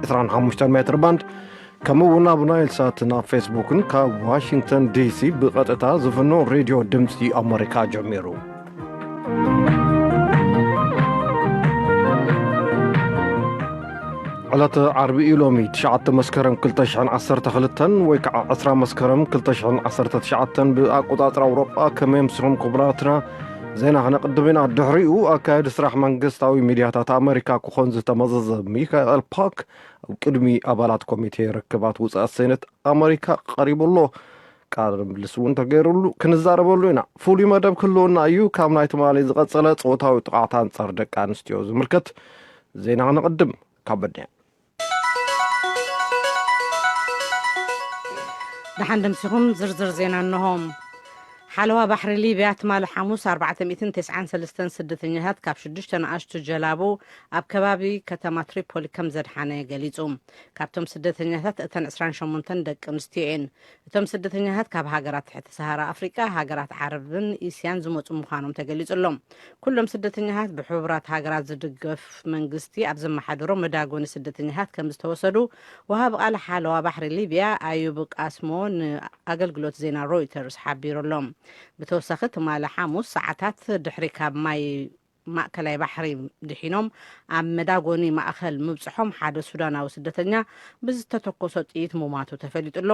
ዕስራን ሓሙሽተን ሜትር ባንድ፣ ከምኡ እውን ኣብ ናይል ሳትን ኣብ ፌስቡክን ካብ ዋሽንግተን ዲሲ ብቐጥታ ዝፍኖ ሬድዮ ድምፂ ኣመሪካ ጀሚሩ። ዕለተ ዓርቢ እዩ ሎሚ፣ ትሽዓተ መስከረም ክልተ ሽሕን ዓሰርተ ክልተን ወይ ከዓ ዕስራ መስከረም ክልተ ሽሕን ዓሰርተ ትሽዓተን ብኣቆጻጽራ ኣውሮጳ። ከመይ ኣምሲኹም ክቡራትና? ዜና ክነቕድም ኢና። ድሕሪኡ ኣካያዲ ስራሕ መንግስታዊ ሚድያታት ኣመሪካ ክኾን ዝተመዘዘ ሚካኤል ፓክ ኣብ ቅድሚ ኣባላት ኮሚቴ ርክባት ውፅኣት ሴኔት ኣመሪካ ቀሪቡ ኣሎ። ቃለ ምልልስ እውን ተገይሩሉ ክንዛረበሉ ኢና። ፍሉይ መደብ ክህልወና እዩ። ካብ ናይ ትማሊ ዝቐጸለ ጾታዊ ጥቕዓት ኣንጻር ደቂ ኣንስትዮ ዝምልከት ዜና ክነቕድም። ካብ በድንያ። ደሓን ደምሲኹም፣ ዝርዝር ዜና እንሆ። ሓለዋ ባሕሪ ሊብያ ትማሊ ሓሙስ ኣርባዕተ ሚእትን ተስዓን ሰለስተን ስደተኛታት ካብ ሽዱሽተ ንኣሽቱ ጀላቡ ኣብ ከባቢ ከተማ ትሪፖሊ ከም ዘድሓነ ገሊጹ። ካብቶም ስደተኛታት እተን ዕስራን ሸሞንተን ደቂ ኣንስትዮ እየን። እቶም ስደተኛታት ካብ ሃገራት ትሕቲ ሰሃራ ኣፍሪቃ፣ ሃገራት ዓረብን እስያን ዝመጹ ምዃኖም ተገሊጹ ኣሎ። ኩሎም ስደተኛታት ብሕቡራት ሃገራት ዝድገፍ መንግስቲ ኣብ ዘመሓደሮ መዳጎኒ ስደተኛታት ከም ዝተወሰዱ ወሃቢ ቃል ሓለዋ ባሕሪ ሊብያ ኣዩብ ቃስሞ ንኣገልግሎት ዜና ሮይተርስ ሓቢሩ ኣሎ። ብተወሳኺ ትማሊ ሓሙስ ሰዓታት ድሕሪ ካብ ማይ ማእከላይ ባሕሪ ድሒኖም ኣብ መዳጎኒ ማእከል ምብጽሖም ሓደ ሱዳናዊ ስደተኛ ብዝተተኮሶ ጥይት ምሟቱ ተፈሊጡ ኣሎ።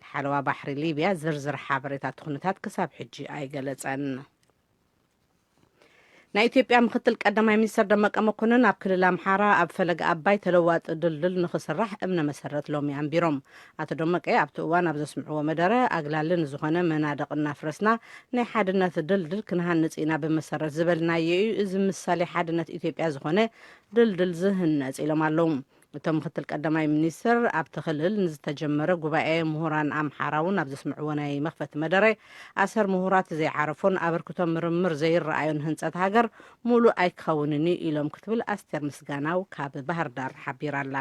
ሓለዋ ባሕሪ ሊብያ ዝርዝር ሓበሬታ እቲ ኩነታት ክሳብ ሕጂ ኣይገለጸን። ናይ ኢትዮጵያ ምክትል ቀዳማይ ሚኒስትር ደመቀ መኮንን ኣብ ክልል ኣምሓራ ኣብ ፈለገ ኣባይ ተለዋጢ ድልድል ንክስራሕ እምነ መሰረት ሎሚ ኣንቢሮም። ኣቶ ደመቀ ኣብቲ እዋን ኣብ ዘስምዕዎ መደረ፣ ኣግላሊ ንዝኾነ መናድቕ እናፍረስና ናይ ሓድነት ድልድል ክንሃንጽ ኢና ብመሰረት ዝበልናዮ እዩ። እዚ ምሳሌ ሓድነት ኢትዮጵያ ዝኾነ ድልድል ዝህነጽ ኢሎም ኣለዉ። እቶም ምክትል ቀዳማይ ሚኒስትር ኣብቲ ክልል ንዝተጀመረ ጉባኤ ምሁራን ኣምሓራ እውን ኣብ ዘስምዕዎ ናይ መኽፈቲ መደረ፣ ኣሰር ምሁራት ዘይዓረፎን ኣበርክቶ ምርምር ዘይረኣዮን ህንጸት ሃገር ሙሉእ ኣይክኸውንን እዩ ኢሎም ክትብል ኣስቴር ምስጋናው ካብ ባህር ዳር ሓቢራ ኣላ።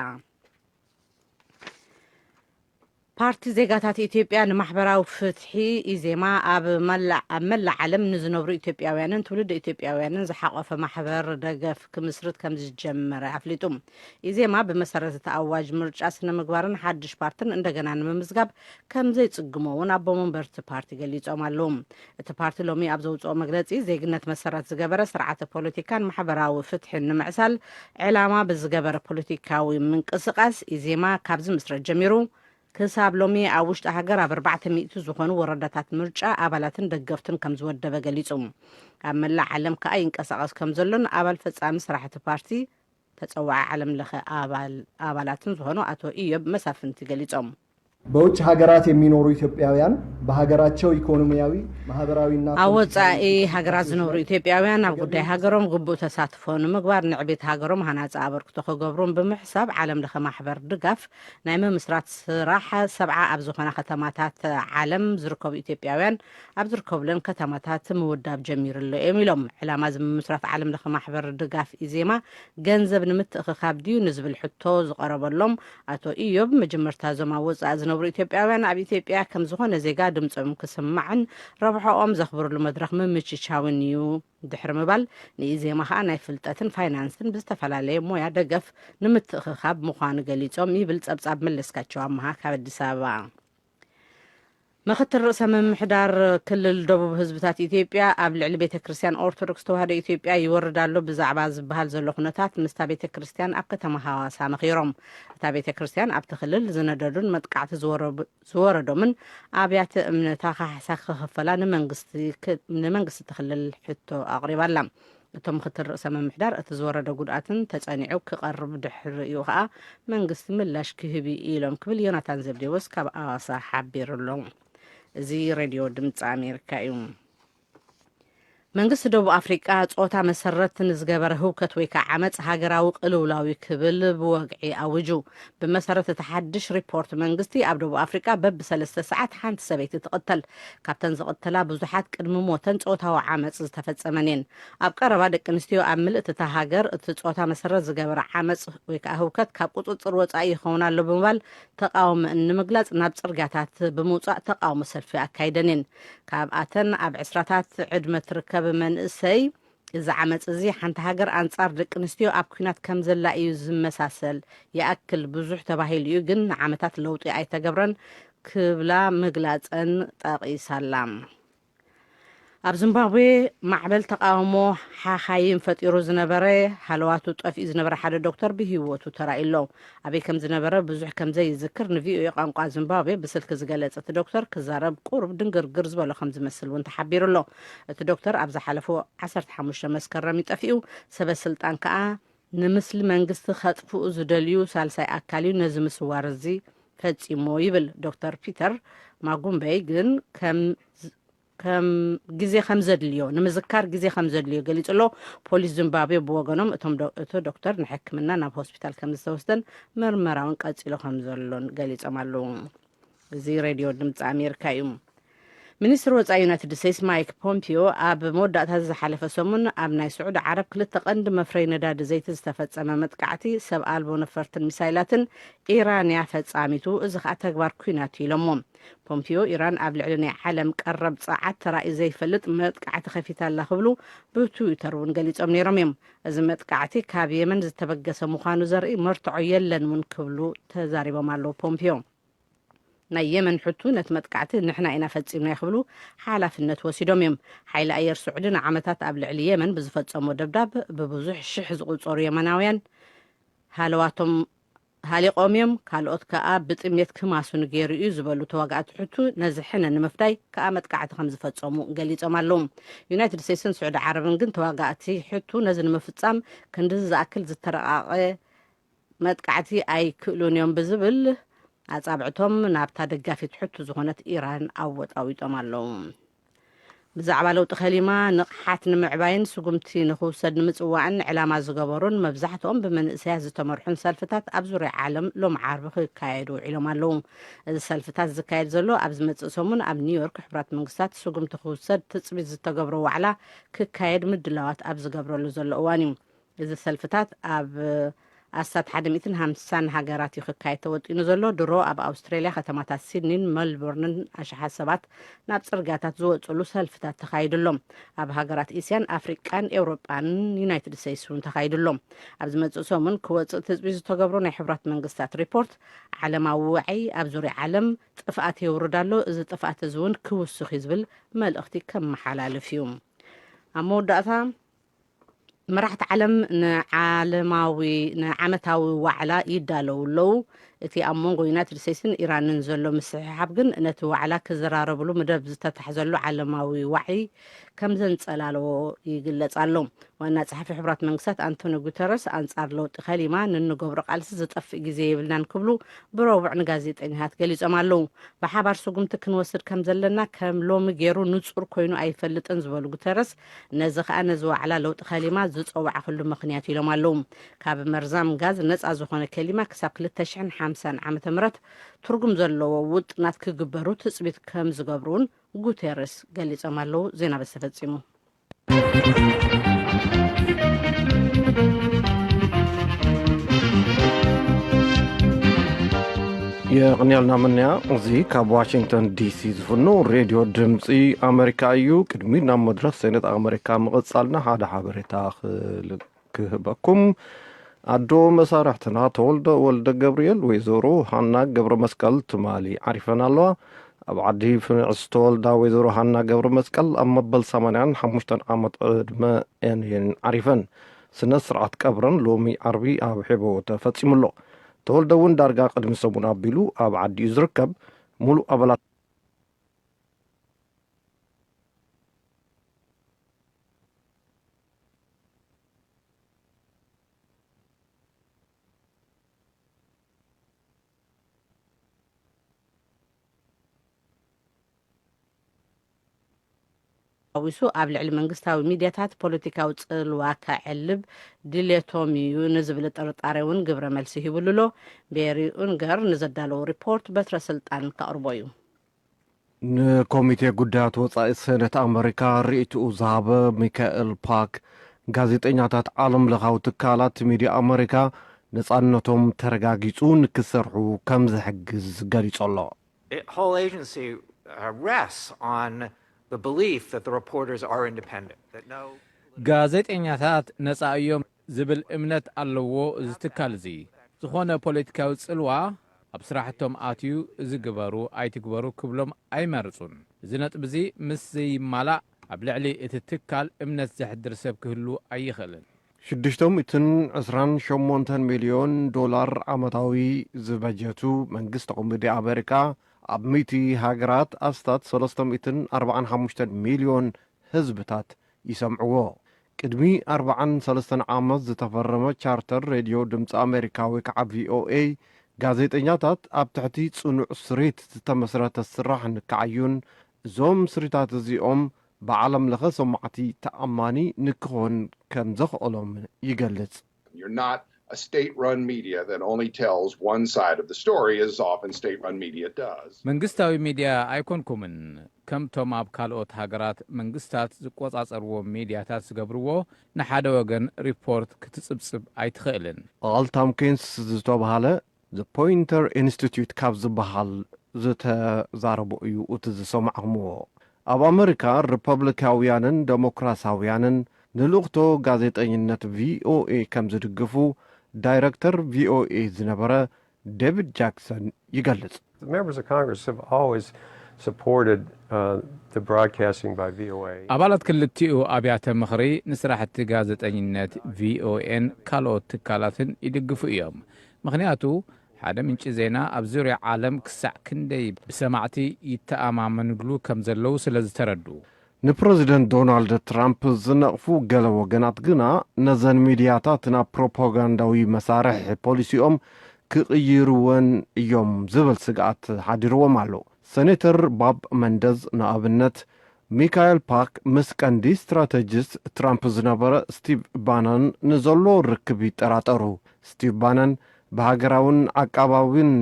ፓርቲ ዜጋታት ኢትዮጵያ ንማሕበራዊ ፍትሒ፣ ኢዜማ፣ ኣብ መላ-፣ ኣብ መላእ ዓለም ንዝነብሩ ኢትዮጵያውያንን ትውልድ ኢትዮጵያውያንን ዝሓቆፈ ማሕበር ደገፍ ክምስርት ከም ዝጀመረ ኣፍሊጡ። ኢዜማ ብመሰረት እቲ ኣዋጅ ምርጫ ስነ ምግባርን ሓድሽ ፓርትን እንደገና ንምምዝጋብ ከም ዘይጽግሞ እውን ኣቦ መንበርቲ ፓርቲ ገሊጾም ኣለዉ። እቲ ፓርቲ ሎሚ ኣብ ዘውጽኦ መግለጺ፣ ዜግነት መሰረት ዝገበረ ስርዓተ ፖለቲካን ማሕበራዊ ፍትሕን ንምዕሳል ዕላማ ብዝገበረ ፖለቲካዊ ምንቅስቃስ ኢዜማ ካብ ዝምስረት ጀሚሩ ክሳብ ሎሚ ኣብ ውሽጢ ሃገር ኣብ ኣርባዕተ ሚእቲ ዝኾኑ ወረዳታት ምርጫ ኣባላትን ደገፍትን ከም ዝወደበ ገሊጹ። ኣብ መላእ ዓለም ከኣ ይንቀሳቐስ ከም ዘሎን ኣባል ፈጻሚ ስራሕቲ ፓርቲ፣ ተጸዋዒ ዓለም ለኸ ኣባል-፣ ኣባላትን ዝኾኑ ኣቶ ኢዮብ መሳፍንቲ ገሊጾም። በውጭ ሀገራት የሚኖሩ ኢትዮጵያውያን በሀገራቸው ኢኮኖሚያዊ፣ ማህበራዊና ኣብ ፖለቲካዊ ወጻኢ ሃገራት ዝነብሩ ኢትዮጵያውያን ኣብ ጉዳይ ሃገሮም ግቡእ ተሳትፎ ንምግባር ንዕቤት ሃገሮም ሃናጺ ኣበርክቶ ክገብሩን ብምሕሳብ ዓለም ለኸ ማሕበር ድጋፍ ናይ ምምስራት ስራሕ ሰብዓ ኣብ ዝኾና ከተማታት ዓለም ዝርከቡ ኢትዮጵያውያን ኣብ ዝርከቡለን ከተማታት ምውዳብ ጀሚሩ ኣሎ እዮም ኢሎም። ዕላማ እዚ ምምስራት ዓለም ለኸ ማሕበር ድጋፍ ኢዜማ ገንዘብ ንምትእኽኻብ ድዩ ንዝብል ሕቶ ዝቐረበሎም ኣቶ ኢዮብ፣ መጀመርታ እዞም ኣብ ወጻኢ ዝነብሩ ኢትዮጵያውያን ኣብ ኢትዮጵያ ከም ዝኾነ ዜጋ ድምጾም ክስማዕን ረብሖኦም ዘኽብርሉ መድረኽ ምምችቻውን እዩ ድሕሪ ምባል፣ ንኢዜማ ኸኣ ናይ ፍልጠትን ፋይናንስን ብዝተፈላለየ ሞያ ደገፍ ንምትእኽኻብ ምዃኑ ገሊጾም ይብል ጸብጻብ መለስካቸው ኣመሃ ካብ ኣዲስ ኣበባ። ምኽትል ርእሰ ምምሕዳር ክልል ደቡብ ህዝብታት ኢትዮጵያ ኣብ ልዕሊ ቤተ ክርስቲያን ኦርቶዶክስ ተዋህዶ ኢትዮጵያ ይወርድ ኣሎ ብዛዕባ ዝበሃል ዘሎ ኩነታት ምስታ ቤተ ክርስቲያን ኣብ ከተማ ሃዋሳ መኺሮም። እታ ቤተ ክርስቲያን ኣብቲ ክልል ዝነደዱን መጥቃዕቲ ዝወረቡ-፣ ዝወረዶምን ኣብያተ እምነታ ካሕሳ ክኽፈላ ንመንግስቲ ክ-፣ ንመንግስቲ እቲ ክልል ሕቶ ኣቕሪባ ኣላ። እቶም ምክትል ርእሰ ምምሕዳር እቲ ዝወረደ ጉድኣትን ተጸኒዑ ክቐርብ ድሕሪኡ ኸኣ መንግስቲ ምላሽ ክህብ እዩ ኢሎም ክብል ዮናታን ዘብዴዎስ ካብ ኣዋሳ ሓቢሩ ኣሎ። እዚ ሬድዮ ድምፂ ኣሜሪካ እዩ። መንግስቲ ደቡብ ኣፍሪቃ ጾታ መሰረት ንዝገበረ ህውከት ወይ ከዓ ዓመፅ ሃገራዊ ቅልውላው እዩ ክብል ብወግዒ ኣውጁ። ብመሰረት እቲ ሓድሽ ሪፖርት መንግስቲ ኣብ ደቡብ ኣፍሪቃ በብሰለስተ ሰዓት ሓንቲ ሰበይቲ ትቕተል። ካብተን ዝቕተላ ብዙሓት ቅድሚ ሞተን ጾታዊ ዓመፅ ዝተፈጸመን እየን። ኣብ ቀረባ ደቂ ኣንስትዮ ኣብ ምልእቲ እታ ሃገር እቲ ጾታ መሰረት ዝገበረ ዓመፅ ወይ ከዓ ህውከት ካብ ቁፅፅር ወፃኢ ይኸውን ኣሎ ብምባል ተቃውሞአን ንምግላፅ ናብ ፅርግያታት ብምውፃእ ተቃውሞ ሰልፊ ኣካይደን እየን። ካብኣተን ኣብ ዕስራታት ዕድመ ትርከብ መንእሰይ እዚ ዓመጽ እዚ ሓንቲ ሃገር ኣንጻር ደቂ ኣንስትዮ ኣብ ኲናት ከም ዘላ እዩ ዝመሳሰል። ይኣክል ብዙሕ ተባሂሉ እዩ፣ ግን ንዓመታት ለውጢ ኣይተገብረን ክብላ ምግላጸን ጠቒሳላ። ኣብ ዚምባብዌ ማዕበል ተቓውሞ ሓኻይም ፈጢሩ ዝነበረ ሃለዋቱ ጠፊኡ ዝነበረ ሓደ ዶክተር ብህይወቱ ተራእዩ ኣሎ። ኣበይ ከም ዝነበረ ብዙሕ ከም ዘይዝክር ንቪኦኤ ቋንቋ ዚምባብዌ ብስልኪ ዝገለጸ እቲ ዶክተር ክዛረብ ቁሩብ ድንግርግር ዝበሎ ከም ዝመስል እውን ተሓቢሩ ኣሎ። እቲ ዶክተር ኣብ ዝሓለፉ ዓሰርተ ሓሙሽተ መስከረም እዩ ጠፊኡ። ሰበ ስልጣን ከኣ ንምስሊ መንግስቲ ከጥፍኡ ዝደልዩ ሳልሳይ ኣካል እዩ ነዚ ምስዋር እዚ ፈጺሞ ይብል። ዶክተር ፒተር ማጉምበይ ግን ከም ከም ግዜ ከም ዘድልዮ ንምዝካር ግዜ ከም ዘድልዮ ገሊጹ ኣሎ። ፖሊስ ዚምባብዌ ብወገኖም እቶም ዶ- እቲ ዶክተር ንሕክምና ናብ ሆስፒታል ከም ዝተወስደን ምርመራውን ቀጺሉ ከም ዘሎን ገሊጾም ኣለዉ። እዚ ሬድዮ ድምፂ ኣሜሪካ እዩ። ሚኒስትሪ ወፃኢ ዩናይትድ ስቴትስ ማይክ ፖምፒዮ ኣብ መወዳእታ ዝሓለፈ ሰሙን ኣብ ናይ ስዑዲ ዓረብ ክልተ ቀንዲ መፍረይ ነዳዲ ዘይቲ ዝተፈጸመ መጥቃዕቲ ሰብ ኣልቦ ነፈርትን ሚሳይላትን ኢራን እያ ፈጻሚቱ፣ እዚ ኸኣ ተግባር ኲናት እዩ ኢሎሞ። ፖምፒዮ ኢራን ኣብ ልዕሊ ናይ ዓለም ቀረብ ጸዓት ተራእዩ ዘይፈልጥ መጥቃዕቲ ከፊታ ኣላ ክብሉ ብትዊተር እውን ገሊጾም ነይሮም እዮም። እዚ መጥቃዕቲ ካብ የመን ዝተበገሰ ምዃኑ ዘርኢ መርትዖ የለን እውን ክብሉ ተዛሪቦም ኣለዉ ፖምፒዮ። ናይ የመን ሕቱ ነቲ መጥቃዕቲ ንሕና ኢና ፈጺምናዮ ክብሉ ሓላፍነት ወሲዶም እዮም። ሓይሊ ኣየር ስዑዲ ንዓመታት ኣብ ልዕሊ የመን ብዝፈጸሞ ደብዳብ ብብዙሕ ሽሕ ዝቑጸሩ የመናውያን ሃለዋቶም ሃሊቖም እዮም፣ ካልኦት ከኣ ብጥሜት ክማሱን ገይሩ እዩ ዝበሉ ተዋጋእቲ ሕቱ ነዚ ሕነ ንምፍዳይ ከኣ መጥቃዕቲ ከም ዝፈጸሙ ገሊጾም ኣለዉ። ዩናይትድ ስቴትስን ስዑዲ ዓረብን ግን ተዋጋእቲ ሕቱ ነዚ ንምፍጻም ክንድዚ ዝኣክል ዝተረቓቐ መጥቃዕቲ ኣይክእሉን እዮም ብዝብል ኣጻብዕቶም ናብታ ደጋፊት ሕቱ ዝኾነት ኢራን ኣወጣዊጦም ኣለዉ። ብዛዕባ ለውጢ ከሊማ ንቕሓት ንምዕባይን ስጉምቲ ንኽውሰድ ንምጽዋዕን ዕላማ ዝገበሩን መብዛሕትኦም ብመንእሰያት ዝተመርሑን ሰልፍታት ኣብ ዙርያ ዓለም ሎም ዓርቢ ክካየዱ ውዒሎም ኣለዉ። እዚ ሰልፍታት ዝካየድ ዘሎ ኣብ ዝመጽእ ሰሙን ኣብ ኒውዮርክ ሕቡራት መንግስታት ስጉምቲ ክውሰድ ትጽቢት ዝተገብሮ ዋዕላ ክካየድ ምድላዋት ኣብ ዝገብረሉ ዘሎ እዋን እዩ። እዚ ሰልፍታት ኣብ ኣስታት ሓደ ሚእትን ሓምሳን ሃገራት እዩ ክካየድ ተወጢኑ ዘሎ። ድሮ ኣብ ኣውስትራልያ ከተማታት ሲድኒን መልቦርንን ኣሽሓት ሰባት ናብ ጽርግያታት ዝወጽሉ ሰልፍታት ተኻይዱ ኣሎ። ኣብ ሃገራት እስያን ኣፍሪቃን ኤውሮጳን ዩናይትድ ስቴትስ እውን ተኻይዱ ኣሎ። ኣብ ዝመጽእ ሰሙን ክወጽእ ትጽቢት ዝተገብሮ ናይ ሕቡራት መንግስታት ሪፖርት ዓለማዊ ዋዒ ኣብ ዙርያ ዓለም ጥፍኣት የውርድ ኣሎ። እዚ ጥፍኣት እዚ እውን ክውስኽ እዩ ዝብል መልእኽቲ ከመሓላልፍ እዩ። ኣብ መወዳእታ መራሕቲ ዓለም ንዓለማዊ ንዓመታዊ ዋዕላ ይዳለዉ ኣለዉ። እቲ ኣብ መንጎ ዩናይትድ ስቴትስን ኢራንን ዘሎ ምስሕሓብ ግን ነቲ ዋዕላ ክዘራረብሉ መደብ ዝተታሕዘሉ ዓለማዊ ዋዒ ከም ዘንጸላለዎ ይግለጽ ኣሎ። ዋና ጸሓፊ ሕቡራት መንግስታት ኣንቶኒ ጉተረስ ኣንጻር ለውጢ ከሊማ ንንገብሮ ቃልሲ ዝጠፍእ ግዜ የብልናን ክብሉ ብረቡዕ ንጋዜጠኛታት ገሊጾም ኣለዉ። ብሓባር ስጉምቲ ክንወስድ ከም ዘለና ከም ሎሚ ገይሩ ንጹር ኮይኑ ኣይፈልጥን ዝበሉ ጉተረስ ነዚ ኸኣ ነዚ ዋዕላ ለውጢ ከሊማ ዝጸዋዕክሉ ምኽንያት ኢሎም ኣለዉ። ካብ መርዛም ጋዝ ነጻ ዝኾነ ከሊማ ክሳብ ክልተ ሽሕን ሓምሳን ዓመተ ምህረት ትርጉም ዘለዎ ውጥናት ክግበሩ ትጽቢት ከም ዝገብሩ እውን ጉቴረስ ገሊጾም ኣለዉ። ዜና በዚ ተፈጺሙ። የቕንየልና ምንያ። እዚ ካብ ዋሽንግተን ዲሲ ዝፍኖ ሬድዮ ድምፂ ኣመሪካ እዩ። ቅድሚ ናብ መድረኽ ሴኔት ኣመሪካ ምቕጻልና ሓደ ሓበሬታ ክል- ክህበኩም። ኣዶ መሳርሕትና ተወልደ ወልደ ገብርኤል ወይዘሮ ሃና ገብረ መስቀል ትማሊ ዓሪፈን ኣለዋ። ኣብ ዓዲ ፍንዕ ዝተወልዳ ወይዘሮ ሃና ገብረ መስቀል ኣብ መበል ሰማንያን ሓሙሽተን ዓመት ዕድመ እየን ዓሪፈን። ስነ ስርዓት ቀብረን ሎሚ ዓርቢ ኣብ ሔቦ ተፈጺሙ ኣሎ። ተወልደ እውን ዳርጋ ቅድሚ ሰሙን ኣቢሉ ኣብ ዓዲኡ ዝርከብ። ሙሉእ ኣባላት ሓዊሱ ኣብ ልዕሊ መንግስታዊ ሚድያታት ፖለቲካዊ ጽልዋ ከዕልብ ድሌቶም እዩ ንዝብል ጥርጣሬ እውን ግብረ መልሲ ሂብሉ ኣሎ። ቤሪ ኡንገር ንዘዳለዎ ሪፖርት በትረ ስልጣን ከቕርቦ እዩ። ንኮሚቴ ጉዳያት ወጻኢ ሴኔት ኣመሪካ ርእይትኡ ዝሃበ ሚካኤል ፓክ፣ ጋዜጠኛታት ዓለም ለኻዊ ትካላት ሚድያ ኣመሪካ ነጻነቶም ተረጋጊጹ ንክሰርሑ ከም ዝሕግዝ ገሊጹ ኣሎ። It, whole agency uh, rests on the belief that the reporters are independent, that no ጋዜጠኛታት ነጻ እዮም ዝብል እምነት ኣለዎ እዚ ትካል እዚ። ዝኾነ ፖለቲካዊ ጽልዋ ኣብ ስራሕቶም ኣትዩ እዚ ግበሩ ኣይትግበሩ ክብሎም ኣይመርጹን። እዚ ነጥቢ እዚ ምስ ዘይማላእ ኣብ ልዕሊ እቲ ትካል እምነት ዘሕድር ሰብ ክህሉ ኣይኽእልን። ሽዱሽተ ሚእትን ዕስራን ሸሞንተን ሚልዮን ዶላር ዓመታዊ ዝበጀቱ መንግስቲ ኮሚዲ ኣሜሪካ ኣብ ሚእቲ ሃገራት ኣስታት ሰለስተ ሚእትን ኣርባዓን ሓሙሽተን ሚልዮን ህዝብታት ይሰምዕዎ። ቅድሚ ኣርባዓን ሰለስተን ዓመት ዝተፈረመ ቻርተር ሬድዮ ድምፂ ኣሜሪካ ወይ ከዓ ቪኦኤ ጋዜጠኛታት ኣብ ትሕቲ ፅኑዕ ስሪት ዝተመስረተ ስራሕ ንክዓዩን እዞም ስሪታት እዚኦም ብዓለም ለኸ ሰማዕቲ ተኣማኒ ንክኾን ከም ዘኽእሎም ይገልጽ። You're not a state run media that only tells one side of the story, as often state run media does. መንግስታዊ ሚድያ ኣይኮንኩምን። ከምቶም ኣብ ካልኦት ሃገራት መንግስታት ዝቆጻጸርዎም ሚድያታት ዝገብርዎ ንሓደ ወገን ሪፖርት ክትጽብጽብ ኣይትኽእልን። ኣል ታምኪንስ ዝተባሃለ The Poynter Institute ካብ ዝበሃል ዝተዛረቦ እዩ እቲ ዝሰማዕኹምዎ። ኣብ ኣመሪካ ሪፐብሊካውያንን ደሞክራሳውያንን ንልእኽቶ ጋዜጠኝነት ቪኦኤ ከም ዝድግፉ ዳይረክተር ቪኦኤ ዝነበረ ዴቪድ ጃክሰን ይገልጽ። The members of Congress have always supported uh, the broadcasting by V O A. ኣባላት ክልቲኡ ኣብያተ ምኽሪ ንስራሕቲ ጋዜጠኝነት ቪኦኤን ካልኦት ትካላትን ይድግፉ እዮም። ምኽንያቱ ሓደ ምንጪ ዜና ኣብ ዙርያ ዓለም ክሳዕ ክንደይ ብሰማዕቲ ይተኣማመንሉ ከም ዘለዉ ስለ ዝተረዱ። ንፕረዚደንት ዶናልድ ትራምፕ ዝነቕፉ ገለ ወገናት ግና ነዘን ሚድያታት ናብ ፕሮፓጋንዳዊ መሳርሒ ፖሊሲኦም ክቕይርወን እዮም ዝብል ስግኣት ሓዲርዎም ኣሎ። ሴኔተር ባብ መንደዝ ንኣብነት ሚካኤል ፓክ ምስ ቀንዲ ስትራተጂስት ትራምፕ ዝነበረ ስቲቭ ባነን ንዘሎ ርክብ ይጠራጠሩ። ስቲቭ ባነን ብሃገራውን ዓቃባዊን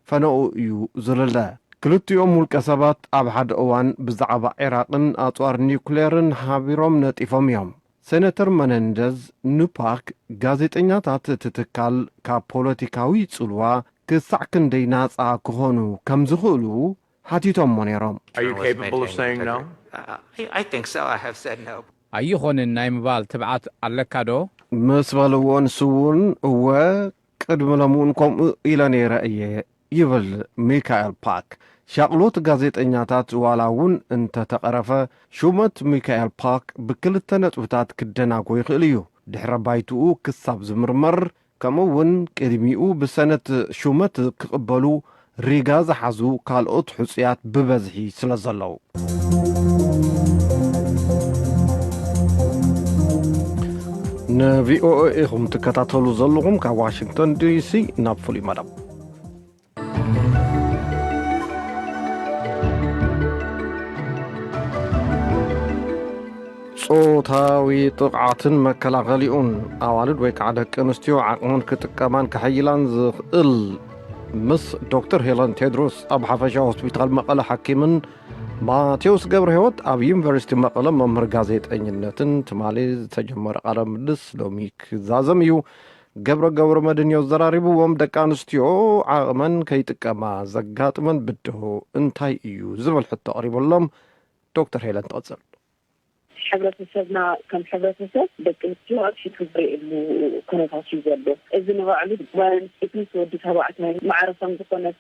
ፈነኡ እዩ ዝልለ። ክልቲኦም ውልቀ ሰባት ኣብ ሓደ እዋን ብዛዕባ ዒራቕን ኣጽዋር ኒውክሌርን ሓቢሮም ነጢፎም እዮም። ሴነተር መነንደዝ ንፓክ ጋዜጠኛታት እቲ ትካል ካብ ፖለቲካዊ ጽልዋ ክሳዕ ክንደይ ናጻ ክኾኑ ከም ዝኽእሉ ሓቲቶሞ ነይሮም። Are you capable of saying no? Uh, I, I think so. I have said no. ኣይኾንን ናይ ምባል ትብዓት ኣለካ ዶ? ምስ በልዎ ንሱ እውን እወ ቅድሚ ሎሚ እውን ከምኡ ኢለ ነይረ እየ ይብል ሚካኤል ፓክ። ሻቕሎት ጋዜጠኛታት ዋላ እውን እንተተቐረፈ ሹመት ሚካኤል ፓክ ብክልተ ነጥብታት ክደናጎ ይኽእል እዩ። ድሕረ ባይትኡ ክሳብ ዝምርመር ከምኡ እውን ቅድሚኡ ብሰነት ሹመት ክቕበሉ ሪጋ ዝሓዙ ካልኦት ሕፁያት ብበዝሒ ስለ ዘለዉ። ንቪኦኤ ኢኹም ትከታተሉ ዘለኹም ካብ ዋሽንግተን ዲሲ ናብ ፍሉይ መደብ። ጾታዊ ጥቕዓትን መከላኸሊኡን ኣዋልድ ወይ ከዓ ደቂ ኣንስትዮ ዓቕመን ክጥቀማን ክሕይላን ዝኽእል ምስ ዶክተር ሄለን ቴድሮስ ኣብ ሓፈሻ ሆስፒታል መቐለ ሓኪምን ማቴዎስ ገብረ ህይወት ኣብ ዩኒቨርሲቲ መቐለ መምህር ጋዜጠኝነትን ትማሊ ዝተጀመረ ቃለ ምልልስ ሎሚ ክዛዘም እዩ። ገብረ ገብረ መድን እዩ ኣዘራሪብዎም። ደቂ ኣንስትዮ ዓቕመን ከይጥቀማ ዘጋጥመን ብድሆ እንታይ እዩ ዝብል ሕቶ ኣቕሪበሎም። ዶክተር ሄለን ትቐጽል። ሕብረተሰብና ከም ሕብረተሰብ ደቂ ኣንስትዮ ኣትሒቱ ዝርእየሉ ኩነታት እዩ ዘሎ። እዚ ንባዕሉ ጓል ኣንስተይቲ ምስ ወዲ ተባዕታይ ማዕረ ከም ዝኾነት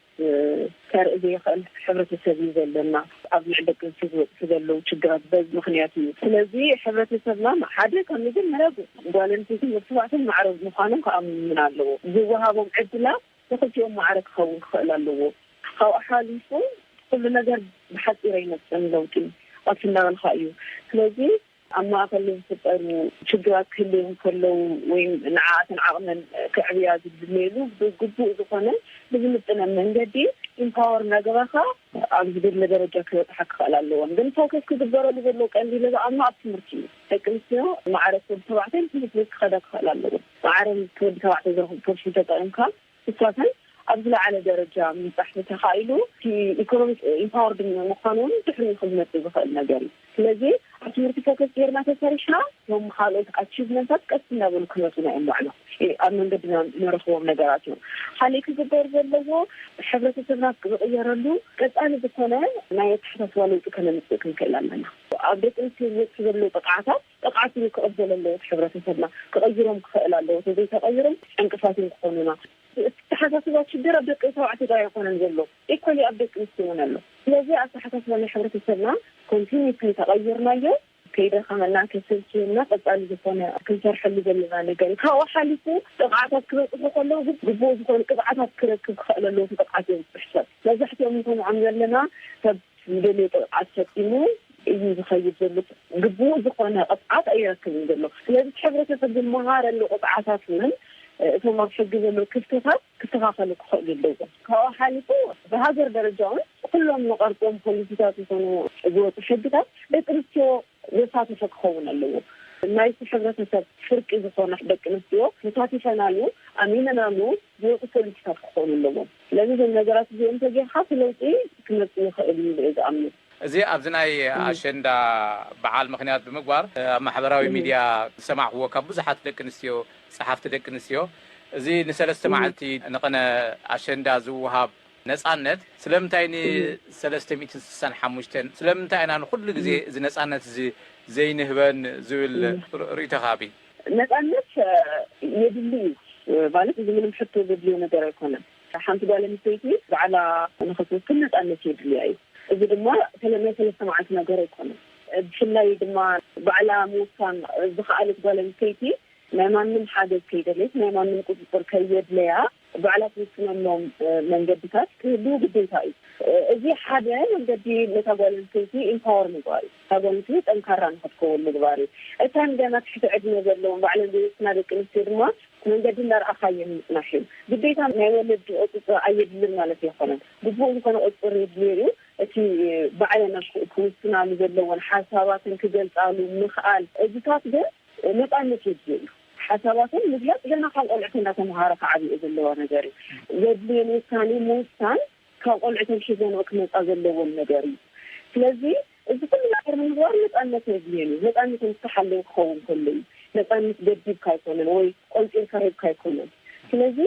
ከርኢ ዘይኽእል ሕብረተሰብ እዩ ዘለና። ኣብ ልዕሊ ደቂ ኣንስትዮ ዝበፅሑ ዘለዉ ችግራት በዚ ምኽንያት እዩ። ስለዚ ሕብረተሰብና ሓደ ካብ መጀመርያ ጓል ኣንስተይትን ወዲ ተባዕታይን ማዕረ ምዃኖም ክኣምን ኣለዎ። ዝወሃቦም ዕድላት ንክልቲኦም ማዕረ ክኸውን ክኽእል ኣለዎ። ካብኡ ሓሊፉ ኩሉ ነገር ብሓፂር ኣይመፅእን ለውጢ ኣብቲ እናበልካ እዩ። ስለዚ ኣብ ማእኸል ዝፍጠሩ ችግራት ክህልው እንከለዉ ወይ ንዓኣተን ዓቕመን ክዕብያ ዝድልየሉ ብግቡእ ዝኾነ ብዝምጥነን መንገዲ ኢምፓወር እናገበርካ ኣብ ዝደለ ደረጃ ክበፅሓ ክኽእል ኣለዎን። ግን ፎከስ ክግበረሉ ዘለዎ ቀንዲ ኢለ ዝኣምኖ ኣብ ትምህርቲ እዩ። ደቂ ኣንስትዮ ማዕረ ወዲ ተባዕታይ ትምህርቲ ቤት ክኸዳ ክኽእል ኣለዎ። ማዕረ ወዲ ተባዕታይ ዝረኽቡ ፖርሽን ተጠቒምካ እሳተን ኣብ ዝለዓለ ደረጃ ምብፃሕ ተኻኢሉ እቲ ኢኮኖሚክ ኢምፓወርድ ምዃን እውን ድሕሪ ክዝመፅእ ዝኽእል ነገር እዩ። ስለዚ ኣብ ትምህርቲ ፎከስ ጌርና ተሰሪሕና ዮም ካልኦት ኣቺቭመንታት ቀስ እናበሉ ክመፁና እዮም ባዕሎም ኣብ መንገድና ንረኽቦም ነገራት እዮም። ካሊእ ክግበር ዘለዎ ሕብረተሰብና ዝቕየረሉ ቀፃሊ ዝኾነ ናይ ኣተሓሳስባ ለውጢ ከነምፅእ ክንክእል ኣለና። ኣብ ደቂ ኣንስትዮ ዝበፅሑ ዘለዉ ጥቕዓታት ጥቕዓት እዩ ክቕበል ኣለዎ። እቲ ሕብረተሰብና ክቐይሮም ክኽእል ኣለዎ። ተዘይተቐይሮም ዕንቅፋት እዮም ክኾኑና። እቲ ተሓሳስባ ሽግር ኣብ ደቂ ተባዕትዮ ጥራይ ኣይኮነን ዘሎ፣ ኢኳሊ ኣብ ደቂ ኣንስትዮ እውን ኣሎ። ስለዚ ኣተሓሳስባ ናይ ሕብረተሰብና ኮንቲኒስሊ ተቐይርናዮ ከይደኸመና ከይሰልችየና ቀፃሊ ዝኾነ ክንሰርሐሉ ዘለና ነገር እዩ። ካብኡ ሓሊፉ ጥቕዓታት ክበፅሑ ከለዉ ግን ግቡእ ዝኾነ ቅብዓታት ክረክብ ክኽእል ኣለዎ። እቲ ጥቕዓት እዮም ዝሕሰብ። መብዛሕትኦም ንሰምዖም ዘለና ሰብ ዝደልዮ ጥቕዓት ፈፂሙ እዩ ዝኸይድ ዘሎ። ግቡእ ዝኾነ ቅብዓት ኣይረክብን ዘሎ። ስለዚ እቲ ሕብረተሰብ ዝመሃረሉ ቅብዓታት እውን እቶም ኣብ ሕጊ ዘለዉ ክፍተታት ክስተኻኸሉ ክኽእሉ ኣለዎም። ካብኡ ሓሊፉ ብሃገር ደረጃ እውን ኩሎም ንቐርጾም ፖሊሲታት ይኹኑ ዝወፁ ሕግታት ደቂ ኣንስትዮ ዘሳተፈ ክኸውን ኣለዎ። ናይቲ ሕብረተሰብ ፍርቂ ዝኾነ ደቂ ኣንስትዮ ተሳቲፈናሉ ኣሚነናሉ ዝወፁ ፖሊሲታት ክኾኑ ኣለዎም። ስለዚ እዞም ነገራት እዚኦም እንተጌርካ እቲ ለውጢ ክመፅእ ይኽእል እዩ ኢለ እየ ዝኣምን። እዚ ኣብዚ ናይ ኣሸንዳ በዓል ምኽንያት ብምግባር ኣብ ማሕበራዊ ሚድያ ዝሰማዕክዎ ካብ ብዙሓት ደቂ ኣንስትዮ ጸሓፍቲ ደቂ ኣንስትዮ እዚ ንሰለስተ መዓልቲ ንቕነ ኣሸንዳ ዝወሃብ ነጻነት ስለምንታይ ን ሰለስተ ሚእትን ስሳን ሓሙሽተን ስለምንታይ ኢና ንኹሉ ግዜ እዚ ነጻነት እዚ ዘይንህበን ዝብል ርእይቶኻ ኣበይ? ነጻነት የድሊ እዩ ማለት እዚ ምንም ሕቶ ዘድልዮ ነገር ኣይኮነን። ሓንቲ ጓል ኣንስተይቲ ባዕላ ንኽትውስን ነጻነት የድልያ እዩ። እዚ ድማ ናይ ሰለስተ መዓልቲ ነገር ኣይኮነን። ብፍላይ ድማ ባዕላ ምውሳን ዝኸኣለት ጓል ኣንስተይቲ ናይ ማንም ሓገዝ ከይደለየት ናይ ማንም ቁፅፅር ከየድለያ ባዕላ ትውስነሎም መንገድታት ክህልው ግዴታ እዩ። እዚ ሓደ መንገዲ ነታ ጓል ኣንስተይቲ ኢምፓወር ምግባር እዩ። እታ ጓል ኣንስተይቲ ጠንካራ ንክትከውን ምግባር እዩ። እተን ገና ትሕቲ ዕድመ ዘለዎም ባዕለን ዘይውስና ደቂ ኣንስትዮ ድማ መንገዲ እንዳረኣኻየን ምፅናሕ እዩ። ግዴታ ናይ ወለዲ ቁፅፅር ኣየድልን ማለት ኣይኮነን። ግቡእ ዝኾነ ቁፅፅር የድልዮ እዩ። እቲ ባዕለን ክውስናሉ ዘለዎን ሓሳባትን ክገልፃሉ ምኽኣል እዚታት ግን ነፃነት የድልዮ እዩ። ሓሳባትን ምግላፅ ገና ካብ ቆልዕቲ እንዳተምሃረ ክዓብዮ ዘለዋ ነገር እዩ። ዘድልየን ውሳኔ ምውሳን ካብ ቆልዕተን ሒዘንኦ ክመፃ ዘለዎን ነገር እዩ። ስለዚ እዚ ኩሉ ነገር ንምግባር ነፃነት የድልየን እዩ። ነፃነት ምስ ተሓለወ ክኸውን ከሎ እዩ። ነፃነት ገዲብካ ኣይኮነን ወይ ቆንፂርካ ሂብካ ኣይኮነን። ስለዚ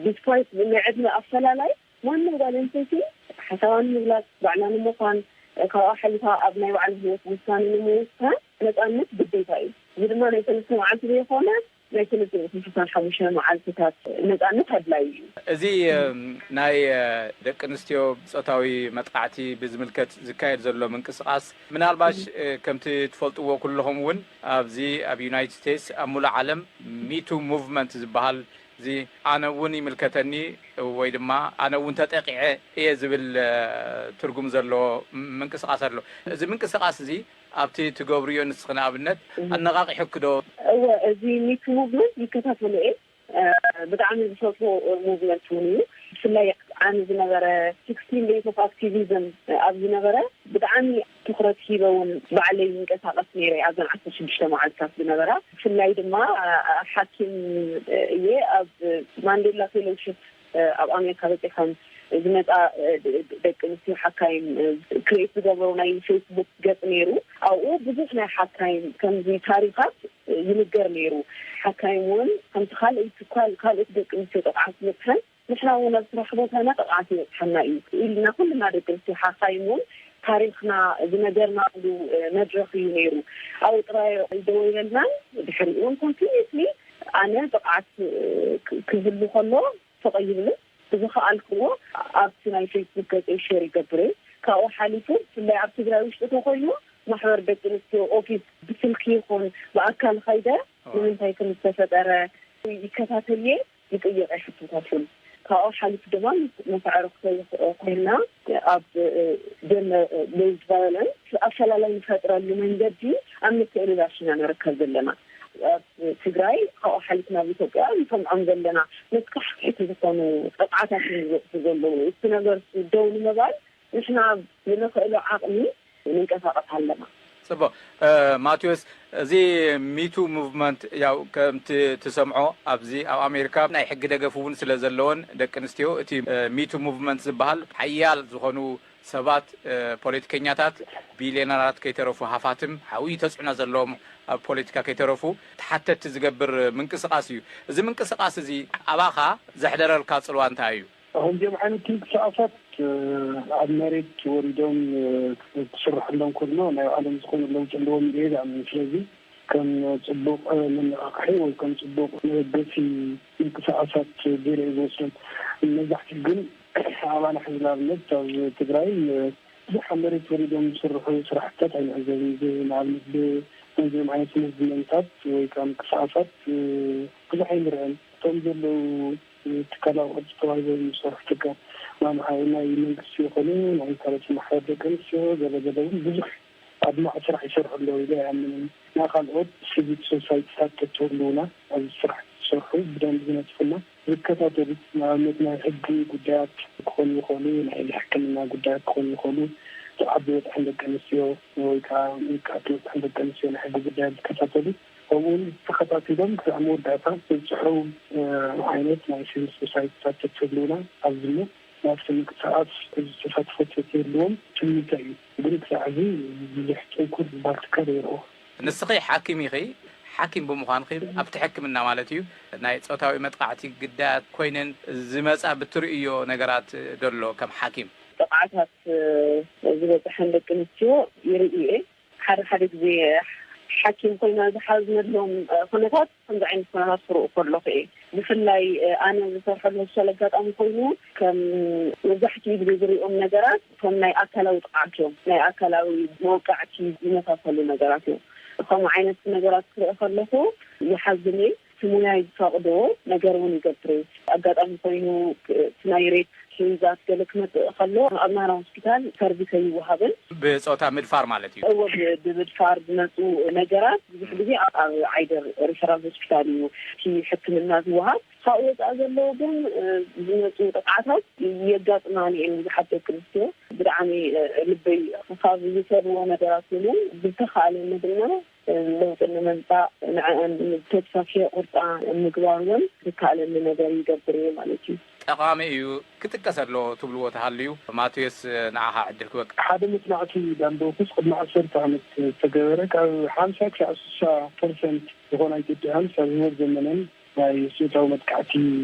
ዲስፓይት ናይ ዕድመ ኣፈላላይ ማንም ጓል ኣንስተይቲ ሓሳባ ንምግላፅ ባዕላ ንምዃን ካብኣ ሓሊፋ ኣብ ናይ ባዕላ ህይወት ውሳኔ ንምውሳን ነፃነት ግዴታ እዩ። እዚ ድማ ናይ ሰለስተ መዓልቲ ዘይኮነ ናይ ሰለስተ ሚእትን ሓሙሽተ መዓልትታት ነፃነት ኣድላይ እዩ። እዚ ናይ ደቂ ኣንስትዮ ፆታዊ መጥቃዕቲ ብዝምልከት ዝካየድ ዘሎ ምንቅስቃስ ምናልባሽ ከምቲ ትፈልጥዎ ኩለኹም እውን ኣብዚ ኣብ ዩናይትድ ስቴትስ ኣብ ሙሉእ ዓለም ሚቱ ሙቭመንት ዝበሃል እዚ ኣነ እውን ይምልከተኒ ወይ ድማ ኣነ እውን ተጠቂዐ እየ ዝብል ትርጉም ዘለዎ ምንቅስቃስ ኣሎ። እዚ ምንቅስቃስ እዚ ኣብቲ ትገብርዮ ንስኺ ንኣብነት ኣነቓቒሑኪ ዶ? እወ፣ እዚ ሚቱ ሙቭመንት ይከታተሎ እየ። ብጣዕሚ ዝፈትዎ ሙቭመንት እውን እዩ። ብፍላይ ዓሚ ዝነበረ ሲክስቲን ዴይስ ኦፍ ኣክቲቪዝም ኣብ ዝነበረ ብጣዕሚ ትኹረት ሂበ እውን ባዕለይ ይንቀሳቐስ ነይረ ኣብዘን ዓሰርተ ሽዱሽተ መዓልትታት ዝነበራ። ብፍላይ ድማ ሓኪም እየ ኣብ ማንዴላ ፌሎውሽፕ ኣብ ኣሜሪካ በፂሖም ዝመፃ ደቂ ኣንስትዮ ሓካይም ክሬት ዝገበሩ ናይ ፌስቡክ ገፅ ነይሩ። ኣብኡ ብዙሕ ናይ ሓካይም ከምዚ ታሪኻት ይንገር ነይሩ። ሓካይም እውን ከምቲ ካልኦት ካልኦት ደቂ ኣንስትዮ ጥቕዓት ዝበፅሐን ንሕና እውን ኣብ ስራሕ ቦታና ጥቕዓት ይበፅሐና እዩ ኢልና ኩልና ደቂ ኣንስትዮ ሓካይም እውን ታሪኽና ዝነገርናሉ መድረኽ እዩ ነይሩ። ኣብኡ ጥራይ ኣይደወለልናን። ድሕሪኡ እውን ኮንቲኒስሊ ኣነ ጥቕዓት ክህሉ ከሎ ተቐይብኒ ብዝኸኣልክዎ ኣብቲ ናይ ፌስቡክ ገፀይ ሼር ይገብር እየ። ካብኡ ሓሊፉ ብፍላይ ኣብ ትግራይ ውሽጢ ተኮይኑ ማሕበር ደቂ ኣንስትዮ ኦፊስ ብስልኪ ይኹን ብኣካል ኸይደ ንምንታይ ከም ዝተፈጠረ ይከታተል እየ፣ ይጥይቕ እየ ሕቶታት እውን። ካብኡ ሓሊፉ ድማ ምስ ኣዕሩኽተይ ኮይንና ኣብ ጀንደር ቤዝድ ቫዮለንስ ኣፈላላይ ንፈጥረሉ መንገዲ ኣብ ምትእልላሽ ኢና ንርከብ ዘለና። ኣብ ትግራይ ካብኡ ሓሊፍና ኣብ ኢትዮጵያ ንሰምዖም ዘለና መስካሕክሕቲ ዝኾኑ ጥቕዓታት እዮም ዝበፅሑ ዘለዉ። እቲ ነገር ደው ንምባል ንሕና ብንኽእሎ ዓቕሚ ንንቀሳቐስ ኣለና። ፅቡቕ። ማቴዎስ፣ እዚ ሚቱ ሙቭመንት ያው ከምቲ ትሰምዖ ኣብዚ ኣብ ኣሜሪካ ናይ ሕጊ ደገፍ እውን ስለ ዘለዎን ደቂ ኣንስትዮ እቲ ሚቱ ሙቭመንት ዝበሃል ሓያል ዝኾኑ ሰባት ፖለቲከኛታት ቢልዮነራት ከይተረፉ ሃፋትም ሓውዩ ተፅዕኖ ዘለዎም ኣብ ፖለቲካ ከይተረፉ ተሓተቲ ዝገብር ምንቅስቃስ እዩ። እዚ ምንቅስቃስ እዚ ኣባኻ ዘሕደረልካ ፅልዋ እንታይ እዩ? ከምዚኦም ዓይነት ምንቅስቃሳት ኣብ መሬት ወሪዶም ክስርሐሎም ከሎ ናይ ባዕሎም ዝኾነ ለውጢ ኣለዎም ኢለ ዝኣምን። ስለዚ ከም ፅቡቕ መነቃቕሒ ወይ ከም ፅቡቕ መበገሲ ምንቅስቃሳት ገይረ ዝወስዶም። መብዛሕትኡ ግን ኣባና ሕዚ ንኣብነት ኣብ ትግራይ ብዙሕ ኣብ መሬት ወሪዶም ዝስርሑ ስራሕትታት ኣይንዕዘብን። ንኣብነት ብከምዚኦም ዓይነት ሙቭመንታት ወይ ከዓ ምንቅስቃሳት ብዙሕ ኣይንርአን። እቶም ዘለዉ ትካላዊ ቅርፂ ተዋሂቦም ዝሰርሑ ትካል ናይ መንግስቲ ይኹኑ ናይ ካልኦት ማሕበር ደቂ ኣንስትዮ ገለ ገለ እውን ብዙሕ ኣድማዒ ስራሕ ይሰርሑ ኣለዉ ኢለ ኣይኣምንን። ናይ ካልኦት ሲቪክ ሶሳይቲታት ተትህልውና ኣብዚ ስራሕ ዝሰርሑ ብደንቢ ዝነጥፉና ዝከታተሉ ንኣብነት ናይ ሕጊ ጉዳያት ክኾኑ ይኽእሉ፣ ናይ ሕክምና ጉዳያት ክኾኑ ይኽእሉ፣ ዓቢ በፅሕን ደቂ ኣንስትዮ ወይ ከዓ ውቃዕቲ በፅሕን ደቂ ኣንስትዮ ናይ ሕጊ ጉዳያት ዝከታተሉ ከምኡውን ተኸታቲሎም ክሳዕ መወዳእታ ዘብፅሑ ዓይነት ናይ ሲቪል ሶሳይቲታት ተትህልውና ኣብዚ ናብቲ ምንቅስቃስ ዝተሳትፎ ተትህልዎም ትምኒተይ እዩ። ግን ክሳዕ ሕዚ ብዙሕ ጥንኩር ዝበሃል ትካል የርኦ። ንስኺ ሓኪም ኢኺ። ሓኪም ብምዃንኺ ኣብቲ ሕክምና ማለት እዩ ናይ ፆታዊ መጥቃዕቲ ግዳያት ኮይነን ዝመፃ ብትርእዮ ነገራት ደሎ ከም ሓኪም? ጥቕዓታት ዝበፅሐን ደቂ ኣንስትዮ ይርኢ እየ። ሓደ ሓደ ግዜ ሓኪም ኮይና ዝሓዝነሎም ኩነታት ከምዚ ዓይነት ኩነታት ክርኢ ከለኹ እየ። ብፍላይ ኣነ ዝሰርሐሉ ሆስፒታል ኣጋጣሚ ኮይኑ ከም መብዛሕትኡ ግዜ ዝሪኦም ነገራት ከም ናይ ኣካላዊ ጥቕዓት እዮም። ናይ ኣካላዊ መውቃዕቲ ዝመሳሰሉ ነገራት እዮም። ከምኡ ዓይነት ነገራት ክርኢ ከለኹ ይሓዝን እየ። እቲ ሙያይ ዝፈቕዶ ነገር እውን ይገብር እየ። ኣጋጣሚ ኮይኑ እቲ ናይ ሬፕ ኬዛት ገለ ክመፅእ ከሎ ኣብ ናህራ ሆስፒታል ሰርቪስ ኣይወሃብን። ብፆታ ምድፋር ማለት እዩ። እወ፣ ብ- ብምድፋር ዝመፁ ነገራት ብዙሕ ግዜ ኣብ- ኣብ ዓይደር ሪፈራል ሆስፒታል እዩ እቲ ሕክምና ዝወሃብ። ካብኡ ወፃኢ ዘለዉ ግን ዝመፁ ጥቕዓታት የጋጥማኒ እየን። ብዙሓት ደቂ ኣንስትዮ ብጣዕሚ ልበይ ካብ ዝሰብዎ ነገራት ኮይኑ ብዝተኻእለኒ ድማ ለውጢ ንምምፃእ ንዕአን ተስፋ ከየቁርፃ ምግባር እውን ዝከኣለኒ ነገር ይገብር እየ ማለት እዩ። ጠቓሚ እዩ ክጥቀስ ኣለዎ ትብልዎ ተሃልዩ ማቴዎስ ንዓኻ ዕድል ክበቅ። ሓደ መፅናዕቲ ዳንዶክስ ቅድሚ ዓሰርተ ዓመት ዝተገበረ ካብ ሓምሳ ክሳብ ስሳ ፐርሰንት ዝኾና ኢትዮጵያውያን ኣብ ህይወት ዘመነን ናይ ፆታዊ መጥቃዕቲ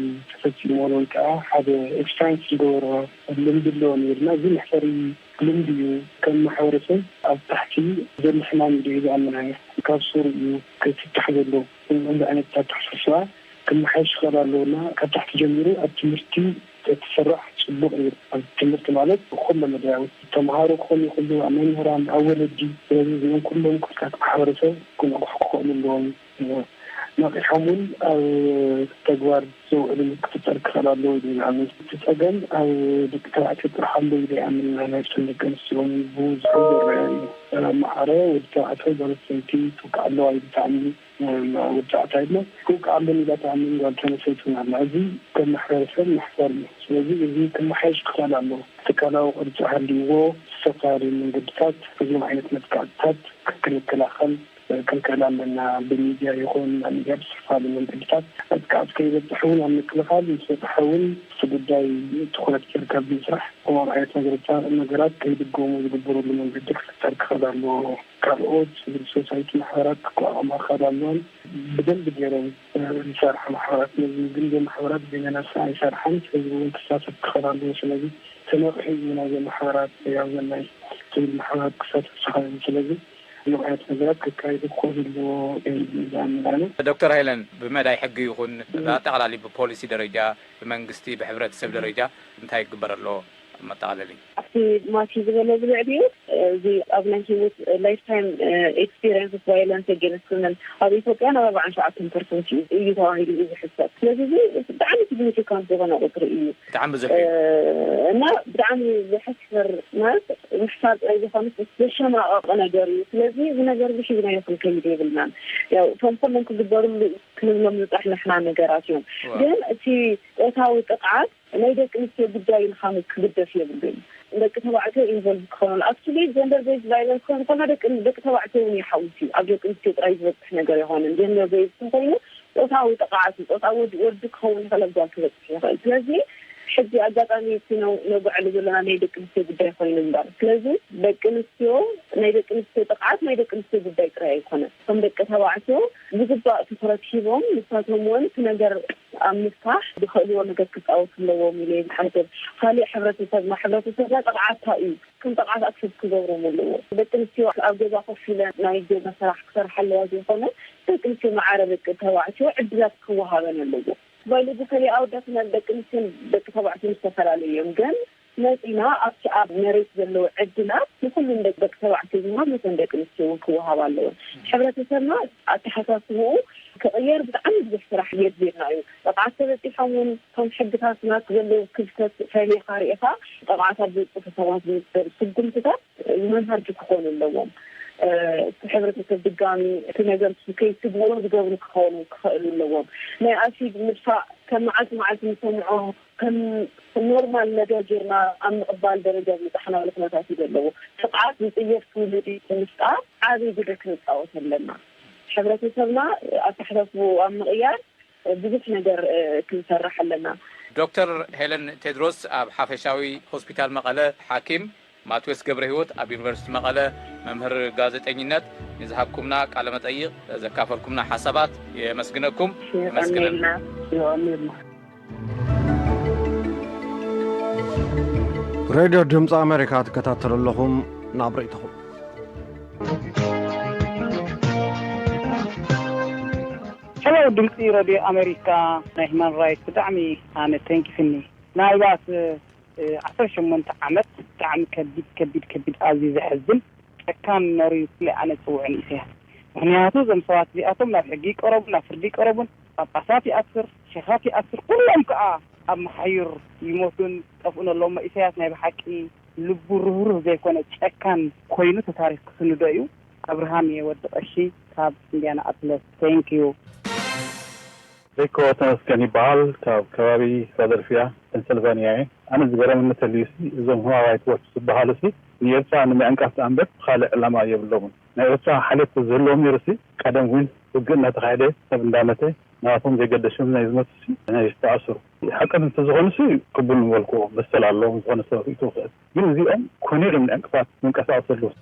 ተፈፂሞ ወይ ከዓ ሓደ ኤክስፐሪንስ ዝገበሮ ልምዲ ኣለዎ ነይርና። እዚ መሕፈሪ ልምዲ እዩ። ከም ማሕበረሰብ ኣብ ታሕቲ ዘሎ ሕማም እዩ ዝኣምን ኣነ። ካብ ሱር እዩ ክፍታሕ ዘለዎ። እዚ ዓይነት ኣተሓሳስባ ክመሓየሽ ክኽእል ኣለዎ እና ካብ ታሕቲ ጀሚሩ ኣብ ትምህርቲ ተትስራሕ ፅቡቕ እዩ። ኣብ ትምህርቲ ማለት ኩለ መዳያዊ ተምሃሮ ክኾኑ ይኽእሉ፣ ኣብ መምህራን፣ ኣብ ወለዲ። ስለዚ እዚኦም ኩሎም ክፍልታት ማሕበረሰብ ክነቕሑ ክኽእሉ ኣለዎም። ነቒሖም እውን ኣብ ተግባር ዘውዕሉ ክፍጠር ክኽእል ኣለዎ ኢሉ ይኣምን። እቲ ፀገም ኣብ ደቂ ተባዕትዮ ጥራሕ ኣሎ ኢለ ይኣምን። ናይ ነብሰን ደቂ ኣንስትዮ እውን ብብዝሑ ዝረአ እዩ። ማዕረ ወዲ ተባዕትዮ ጓል ኣንስተይቲ ትውቃዕ ኣለዋ ኢሉ ትኣምን። ወዲ ተባዕታይ ኣሎ ክውቃዕ ኣለኒ ኢላ ትኣምን ጓል ኣንስተይቲ እውን ኣላ። እዚ ከም ማሕበረሰብ መሕፈር እዩ። ስለዚ እዚ ክመሓየሽ ክኽእል ኣለዎ። ትካላዊ ቅርፂ ሃልይዎ ዝተፈላለዩ መንገድታት እዞም ዓይነት መጥቃዕትታት ክንከላኸል ክንክእል ኣለና። ብሚድያ ይኹን ኣብ ሚድያ ብዝተፈላለዩ መንገድታት መጥቃዕቲ ከይበፅሕ እውን ኣብ ምክልኻል ምስ በፅሐ እውን እቲ ጉዳይ ትኹረት ጌርካ ብምስራሕ ከምኦም ዓይነት ነገርታ- ነገራት ከይድገሙ ዝግበረሉ መንገዲ ክፍጠር ክኽእል ኣለዎ። ካልኦት ሲቪል ሶሳይቲ ማሕበራት ክቋቋማ ክኽእል ኣለዎን ብደንቢ ገይሮም ዝሰርሓ ማሕበራት ነዚ ግን ዘ ማሕበራት በይነን ኣይሰርሓን ህዝቢ እውን ክሳተፍ ክኽእል ኣለዎ። ስለዚ ተነቕሑ እዩ ናይዘ ማሕበራት ያው ዘናይ ሲቪል ማሕበራት ክሳተፍ ዝኽእል። ስለዚ እዞም ዓይነት ነገራት ክካየዱ ክኽእሉ ኣለዎ ኢለ ዝኣምን ኣነ። ዶክተር ሃይለን ብመዳይ ሕጊ ይኹን ብኣጠቓላሊ ብፖሊሲ ደረጃ ብመንግስቲ ብሕብረተሰብ ደረጃ እንታይ ክግበር ኣለዎ? ኣብ መጠቓለሊ ኣብቲ ማቲ ዝበሎ ብልዕሊኡ እዚ ኣብ ናይ ህይወት ላይፍ ታይም ኤክስፒሪንስ ቫይለንስ ኣጌንስት ውመን ኣብ ኢትዮጵያ ናብ ኣርባዓን ሸውዓተን ፐርሰንት እዩ ተባሂሉ እዩ ዝሕሰብ። ስለዚ እዚ ብጣዕሚ ሲግኒፊካንት ዝኾነ ቁፅሪ እዩ። ብጣዕሚ ብዙሕ እዩ። እና ብጣዕሚ ዘሕፍር ማለት ምሕሳብ ጥራይ ዝኾነስ ዘሸማቐቕ ነገር እዩ። ስለዚ እዚ ነገር እዚ ሒዝናዮ ክንከይድ የብልናን። ያው እቶም ኩሎም ክግበርሉ ክንብሎም ዝፀናሕና ነገራት እዮም። ግን እቲ ፆታዊ ጥቕዓት ናይ ደቂ ኣንስትዮ ጉዳይ ኢልካ ክግደፍ የብሉን። ደቂ ተባዕትዮ ኢንቮልቭ ክኾኑ ኣክቹሊ ጀንደር ቤዝ ቫይለንስ ክኾን ከሎ ደቂ ደቂ ተባዕትዮ እውን ይሓውስ እዩ። ኣብ ደቂ ኣንስትዮ ጥራይ ዝበፅሕ ነገር ኣይኮነን። ጀንደር ቤዝ እንተኮይኑ ፆታዊ ጥቕዓት እዩ። ፆታዊ ወዲ ክኸውን ይኽእል፣ ኣብ ጓል ክበፅሕ ይኽእል። ስለዚ ሕጂ ኣጋጣሚ እቲ ነው- ነጉዕሎ ዘለና ናይ ደቂ ኣንስትዮ ጉዳይ ኮይኑ እምበር፣ ስለዚ ደቂ ኣንስትዮ፣ ናይ ደቂ ኣንስትዮ ጥቕዓት ናይ ደቂ ኣንስትዮ ጉዳይ ጥራይ ኣይኮነን። ከም ደቂ ተባዕትዮ ብግባእ ትኹረት ሂቦም ንሳቶም እውን እቲ ነገር ኣብ ምፍታሕ ዝኽእልዎ ነገር ክፃወቱ ኣለዎም ኢለ እየ ዝሓስብ። ካሊእ ሕብረተሰብና፣ ሕብረተሰብና ጥቕዓታ እዩ፣ ከም ጥቕዓት ኣክሰፕት ክገብሮም ኣለዎ። ደቂ ኣንስትዮ ኣብ ገዛ ኮፍ ኢለን ናይ ገዛ ስራሕ ክሰርሓ ኣለዋ ዘይኮነ፣ ደቂ ኣንስትዮ ማዕረ ደቂ ተባዕትዮ ዕድላት ክወሃበን ኣለዎ። ባይሎጂካሊ ኣወዳትና ደቂ ኣንስትዮን ደቂ ተባዕትዮን ዝተፈላለዩ እዮም፣ ግን መፂና ኣብቲ ኣብ መሬት ዘለዉ ዕድላት ንኩሉም ደቂ ደቂ ተባዕትዮ ዝወሃብ ነተን ደቂ ኣንስትዮ እውን ክወሃብ ኣለወን። ሕብረተሰብና ኣተሓሳስብኡ ክቕየር ብጣዕሚ ብዙሕ ስራሕ የድልየና እዩ። ጠቕዓት ተበፂሖም እውን እቶም ሕግታትና ዘለዉ ክፍተት ፈሊኻ ርኢኻ ጠቕዓት ኣብ ዝበፅሑ ሰባት ዝግበር ስጉምትታት መምሃርቲ ክኾኑ ኣለዎም። እቲ ሕብረተሰብ ድጋሚ እቲ ነገር እሱ ከይትግብሮ ዝገብሩ ክኾኑ ክኽእሉ ኣለዎም። ናይ ኣሲድ ምድፋእ ከም መዓልቲ መዓልቲ ንሰምዖ ከም ኖርማል ነገር ጌርና ኣብ ምቕባል ደረጃ ዝበፃሕናሉ ኩነታት እዩ ዘለዎ። ጥቕዓት ዝፅየፍ ትውልዲ ንምፍጣር ዓብዪ ግደ ክንፃወት ኣለና። ሕብረተሰብና ኣተሓሳስብኡ ኣብ ምቕያር ብዙሕ ነገር ክንሰርሕ ኣለና። ዶክተር ሄለን ቴድሮስ ኣብ ሓፈሻዊ ሆስፒታል መቐለ ሓኪም፣ ማትዎስ ገብረ ህይወት ኣብ ዩኒቨርሲቲ መቐለ መምህር ጋዜጠኝነት፣ ንዝሃብኩምና ቃለ መጠይቕ፣ ዘካፈልኩምና ሓሳባት የመስግነኩም። የመስግነልና። የቐንየልና። ሬድዮ ድምፂ ኣሜሪካ ትከታተሉ ኣለኹም። ናብ ርእይቶኹም። ሄሎ ድምፂ ሬድዮ ኣሜሪካ፣ ናይ ሂማን ራይት ብጣዕሚ ኣነ ተንኪፍኒ። ናይባት ዓሰርተ ሸሞንተ ዓመት ብጣዕሚ ከቢድ ከቢድ ከቢድ ኣዝዩ ዘሕዝን ጨካን መሪር ኢለ ኣነ ዝፅውዖ ንኢሰያስ። ምኽንያቱ እዞም ሰባት እዚኣቶም ናብ ሕጊ ይቀረቡን ናብ ፍርዲ ይቀረቡን፣ ጳጳሳት ይኣስር፣ ሸኻት ይኣስር፣ ኩሎም ከዓ ኣብ መሓዩር ይሞቱን ይጠፍኡን ኣለዉ። እሞ ኢሰያስ ናይ ብሓቂ ልቡ ርህሩህ ዘይኮነ ጨካን ኮይኑ እቲ ታሪኽ ክስንዶ እዩ። ኣብርሃም እየ ወዲ ቀሺ ካብ ኢንድያናፖለስ። Thank you። ሪኮ ተመስገን ይበሃል። ካብ ከባቢ ፊላደልፊያ ፔንሰልቫኒያ እየ። ኣነ ዝገረመኒ ተልዩሲ እዞም ሁማን ራይት ዎች ዝበሃሉሲ ንኤርትራ ንምዕንቃፍ ዳኣ እምበር ካልእ ዕላማ የብሎምን። ናይ ኤርትራ ሓልዮት ተዝህልዎም ነይሩሲ ቀደም እውን ውግእ እናተኻየደ ሰብ እንዳመተ ናባቶም ዘይገደሾም ናይ ዝመቱሲ ናይ ዝተኣስሩ ሓቀን እንተዝኾኑሲ ቅቡል ምበልክዎ መሰል ኣለዎም ዝኾነ ሰብ ርእይቶ ክእል ግን እዚኦም ኮነ ኢሎም ንዕንቅፋት ዝንቀሳቐሱ ኣለዉ።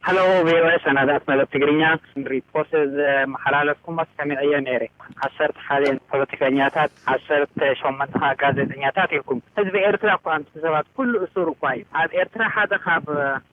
Hello ቪኦኤ ሰናዳት መደብ ትግርኛ ሪፖርት ዘመሓላለፍኩሞ ሰሚዐዮ ነይረ። ዓሰርተ ሓደ ፖለቲከኛታት ዓሰርተ ሸሞንተ ከዓ ጋዜጠኛታት ኢልኩም። ህዝቢ ኤርትራ እኳ ኣንቲ ሰባት ኩሉ እሱር እኳ እዩ። ኣብ ኤርትራ ሓደ ካብ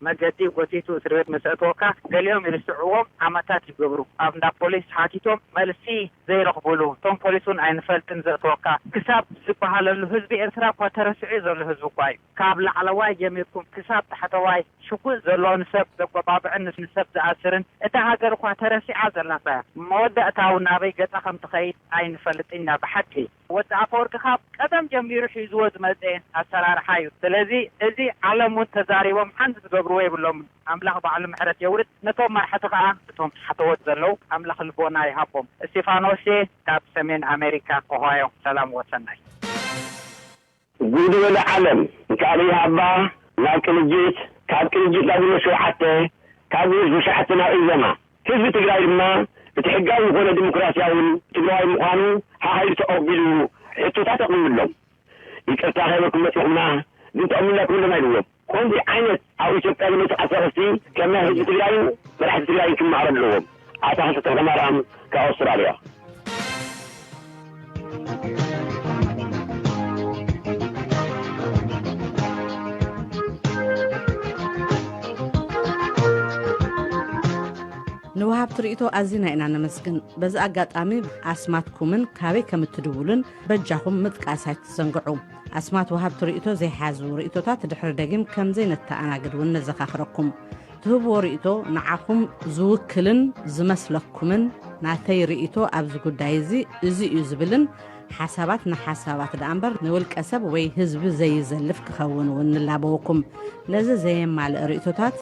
መገዲ ጎቲቱ እስር ቤት ምስ ኣእተወካ ገሊኦም ይርስዕዎም ዓመታት ይገብሩ። ኣብ እንዳ ፖሊስ ሓቲቶም መልሲ ዘይረኽብሉ እቶም ፖሊስ እውን ኣይንፈልጥን ዘእተወካ ክሳብ ዝበሃለሉ ህዝቢ ኤርትራ እኳ ተረሲዑ ዘሎ ህዝቢ እኳ እዩ። ካብ ላዕለዋይ ጀሚርኩም ክሳብ ታሕተዋይ ሽጉጥ ዘለዎ ንሰብ ዘቆጣጥዕን ንሰብ ዝኣስርን እታ ሃገር እኳ ተረሲዓ ዘላታ እያ። መወዳእታ እውን ናበይ ገጻ ከም ትኸይድ ኣይንፈልጥን ኢና ብሓቂ። ወዲ ኣፈወርቂ ካብ ቀደም ጀሚሩ ሒዝዎ ዝመጸ ኣሰራርሓ እዩ። ስለዚ እዚ ዓለም እውን ተዛሪቦም ሓንቲ ዝገብርዎ የብሎምን። ኣምላኽ ባዕሉ ምሕረት የውርድ ነቶም መራሕቲ ከኣ እቶም ታሕተዎት ዘለዉ ኣምላኽ ልቦና ይሃቦም። እስቲፋኖስ እየ ካብ ሰሜን ኣሜሪካ ኦሃዮ ሰላም ወሰናይ። ጉድ በለ ዓለም ካብ ኢህኣባ ናብ ቅንጅት ካብ ቅንጅት ናብ ግንቦት ሸውዓተ ካብ ግንቦት ሸውዓተ ናብ ኢዘማ ህዝቢ ትግራይ ድማ እቲ ሕጋዊ ዝኾነ ዲሞክራስያውን ትግራዋይ ምዃኑ ሓሓይሉ ተቐቢሉ ሕቶታት ኣቕሪቡሎም። ይቅርታ ከይበልኩም መፂኹምና ግን ተቐቢልና ክብሎም ኣይብሎም። ከምዚ ዓይነት ኣብ ኢትዮጵያ ዝመፅእ ኣሰረፍቲ ከም ናይ ህዝቢ ትግራይን መራሕቲ ትግራይን ክመሃሩ ኣለዎም። ኣታ ክልተ ተኽለማርያም ካብ ኣውስትራልያ። ንወሃብቲ ርእይቶ ኣዚና ኢና ነመስግን። በዚ ኣጋጣሚ ኣስማትኩምን ካበይ ከም እትድውሉን በጃኹም ምጥቃስ ኣይትዘንግዑ። ኣስማት ወሃብቲ ርእይቶ ዘይሓዙ ርእይቶታት ድሕሪ ደጊም ከም ዘይነተኣናግድ እውን ነዘኻኽረኩም። ትህብዎ ርእይቶ ንዓኹም ዝውክልን ዝመስለኩምን ናተይ ርእይቶ ኣብዚ ጉዳይ እዚ እዚ እዩ ዝብልን ሓሳባት ንሓሳባት ደኣ እምበር ንውልቀ ሰብ ወይ ህዝቢ ዘይዘልፍ ክኸውን እውን ንላበወኩም። ነዚ ዘየማልእ ርእይቶታት